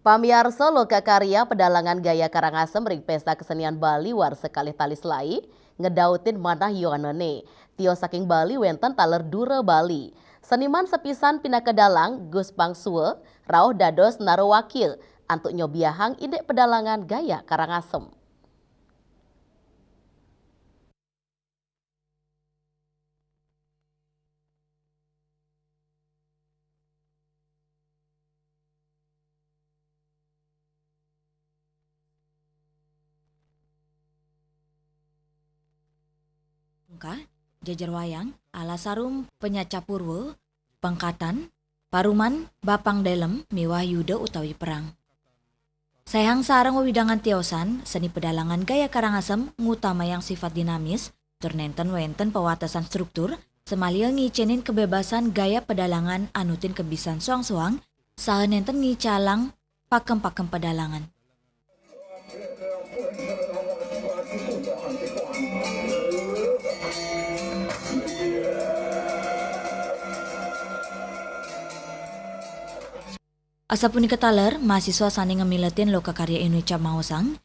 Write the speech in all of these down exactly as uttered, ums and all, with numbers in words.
Pamiarsa, loka karya pedalangan gaya Karangasem ring Pesta Kesenian Bali warsa kalih tali selaé ngedautin manah yowanane. Tios saking Bali wénten taler dura Bali. Seniman sepisan pinaka dalang, Gus Pangsua, rauh dados narawakya antuk nyobiahang indik pedalangan gaya Karangasem. Ungkah, jejer wayang, alas arum Pancaca Purwa, pengkatan, paruman, bapang delem, miwah yuda utawi perang. Saihang sareng wewidangan tiosan, seni pedalangan gaya Karangasem ngutamayang sifat dinamis, tur nénten wénten pawatesan struktur, samaliha ngicénin kabebasan gaya pedalangan anutin kabisan soang-soang, saha nénten ngicalang pakem-pakem pedalangan. Asapunika taler, mahasiswa sané ngamiletin loka karya Indonesia maosang,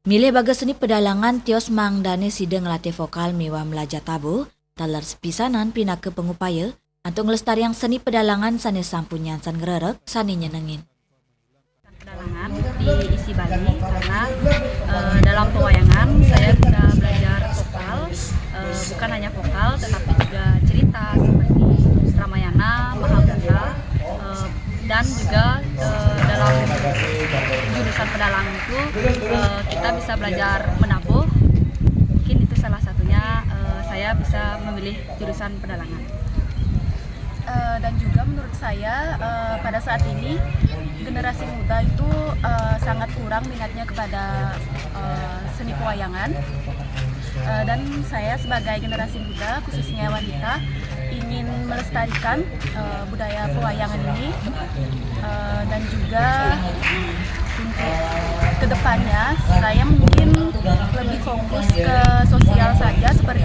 milih bagas seni pedalangan tios mangdané sida nglatih vokal miwah mlajah tabuh, taler sepisanan pinaka pangupaya antuk nglestariang seni pedalangan sané sampun nyansan ngrerek, sané nyenengin. Pedalangan di isi Bali karena eh, dalam pewayangan saya bisa belajar vokal, eh, bukan hanya vokal tetapi juga cerita seperti Ramayana, Mahabharata, eh, dan juga eh, dalam jurusan pedalangan itu eh, kita bisa belajar menabuh. Mungkin itu salah satunya eh, saya bisa memilih jurusan pedalangan. Eh, dan juga menurut saya eh, pada saat ini generasi muda itu eh, sangat kurang minatnya kepada eh, seni pewayangan. Eh, dan saya sebagai generasi muda, khususnya wanita, ingin melestarikan eh, budaya pewayangan ini. Eh, dan juga untuk kedepannya, saya mungkin lebih fokus ke sosial saja, seperti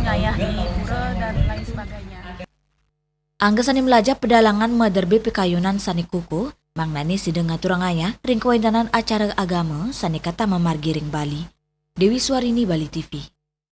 ngayah di pura dan lain sebagainya. Angga sané mlajah pedalangan maderbé pikayunan sané kukuh, mangdané sida ngaturang ayah ring kawéntenan acara agama sané katamah margi ring Bali. Déwi Swarini, Bali T V.